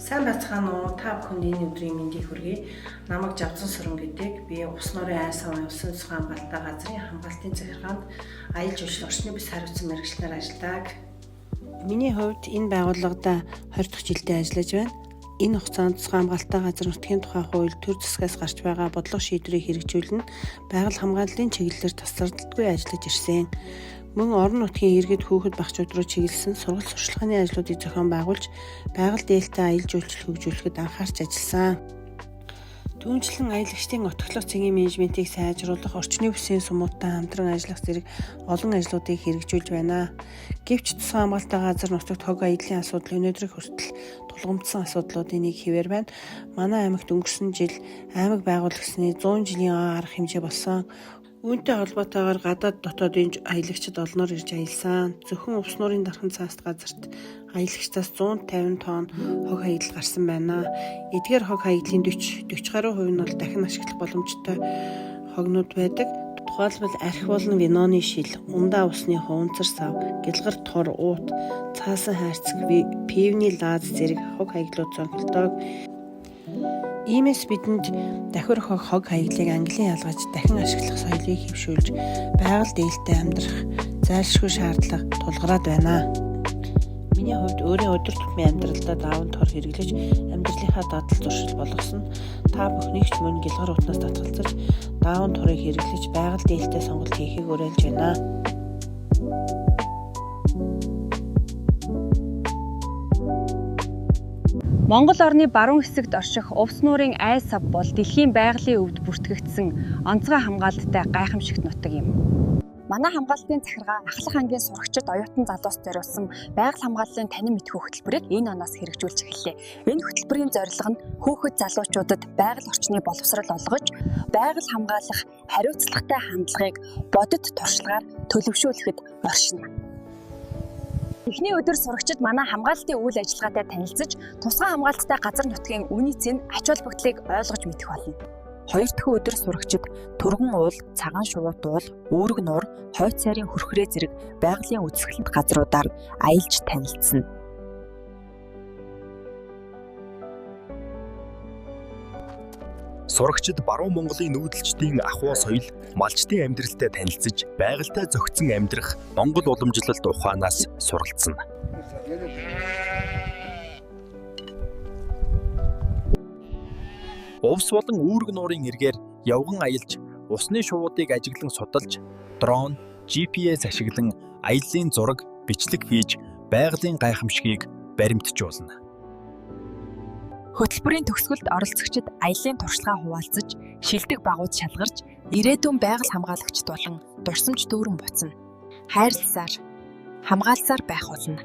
Сайн байцгаана уу? Та бүхэнд энэ өдрийн мэндийг хүргэе. Намайг Жавзан Сүрэн гэдэг. Би Увс нуурын ай сав усын тусгай хамгаалалттай газрын хамгаалтын захиргаанд аялал жуулчлал орчны бүс хариуцсан мэргэжилтнээр ажилладаг. Миний хувьд энэ байгууллагада 20 дахь жилдээ ажиллаж байна. Энэ хугацаанд тусгай хамгаалалттай газар нутгийн тухай хууль төр засгаас гарч байгаа бодлого шийдвэрийг хэрэгжүүлнэ. Байгаль хамгааллын чиглэлээр тасралтгүй ажиллаж ирсэн. Мөн орон нутгийн иргэд хүүхэд багчууд руу чиглэсэн сургалт сурчлагын ажлуудыг зохион байгуулж, байгаль дээлтэй аялал жуулчлал хөгжүүлэхэд анхаарч ажилласан. Түүнчлэн аялагчдын отготлох цэгийн менежментийг сайжруулах, орчны бүсийн сумуудтай хамтран ажиллах зэрэг олон ажлуудыг хэрэгжүүлж байна. Гэвч тусгай хамгаалалттай газар нутагт хог аяллын асуудал өнөөдрийг хүртэл тулгамдсан асуудлуудын нэг хэвээр байна. Манай аймагт өнгөрсөн жил аймаг байгуулагсны 100 жилийн арга хэмжээ болсон. Үүнтэй холбоотойгоор гадаад дотоодын аялагчид олноор ирж аялсан. Зөвхөн Увс нуурын дархан цааст газарт аялагчдаас 150 тонн хог хаягдал гарсан байна. Эдгээр хог хаягдлын 40 40 гаруй хувь нь бол дахин ашиглах боломжтой хогнууд байдаг. Тухайлбал архи болон виноны шил, ундаа усны хуванцар сав, гялгар тор уут, цаасан хайрцаг, пивний лааз зэрэг хог хаягдлууд цонхолдог. Иймээс бидэнд давхар хог хог хаягдлыг ангилан ялгаж дахин ашиглах соёлыг хэвшүүлж байгаль дээлтэй амьдрах зайлшгүй шаардлага тулгараад байна. Миний хувьд өөрийн өдөр тутмын амьдралдаа даавн тор хэрэглэж амьдралынхаа дадал зуршил болгосон та бүхнийг ч мөн гялгар утнаас татгалзаж даавн торыг хэрэглэж байгаль дээлтэй сонголт хийхийг уриалж байна. Монгол орны баруун хэсэгт орших Увс нуурын ай сав бол дэлхийн байгалийн өвд бүртгэгдсэн онцгой хамгаалттай гайхамшигт нутаг юм. Манай хамгаалтын захиргаа Ахлах ангийн сурагчид оюутан залуус зориулсан байгаль хамгааллын танин мэдхүй хөтөлбөрийг энэ оноос хэрэгжүүлж эхэллээ. Энэ хөтөлбөрийн зорилго нь хүүхэд залуучуудад байгаль орчны боловсрол олгож, байгаль хамгаалах хариуцлагатай хандлагыг бодит туршлагаар төлөвшүүлэхэд оршино. Эхний өдөр сурагчид манай хамгаалтын үйл ажиллагаатай танилцаж, тусгай хамгаалттай газар нутгийн үний цэн ач холбогдлыг ойлгож мэдэх болно. Хоёр дахь өдөр сурагчид Түргэн уул, Цагаан шувуут уул, Үүрэг нуур, Хойд сайрын хөрхрээ зэрэг байгалийн үзэсгэлэнт газруудаар аялж танилцсана. Сурагчид баруун Монголын нүүдэлчдийн ахуй соёл, малчдын амьдралтай танилцаж, байгальтай зохицсон амьдрах Монгол уламжлалт ухаанаас суралцсан. Увс болон Үүрэг нуурын эргээр явган аялж, усны шувуудыг ажиглан судалж, дрон, GPS ашиглан аяллын зураг, бичлэг хийж байгалийн гайхамшигыг баримтжуулна. Хөтөлбөрийн төгсгөлд оролцогчид аяллын туршлагаа хуваалцаж, шилдэг багууд шалгарч, ирээдүйн байгаль хамгаалагчид болон дурсамж дүүрэн буцна. Хайрласаар, хамгаалсаар байх болно.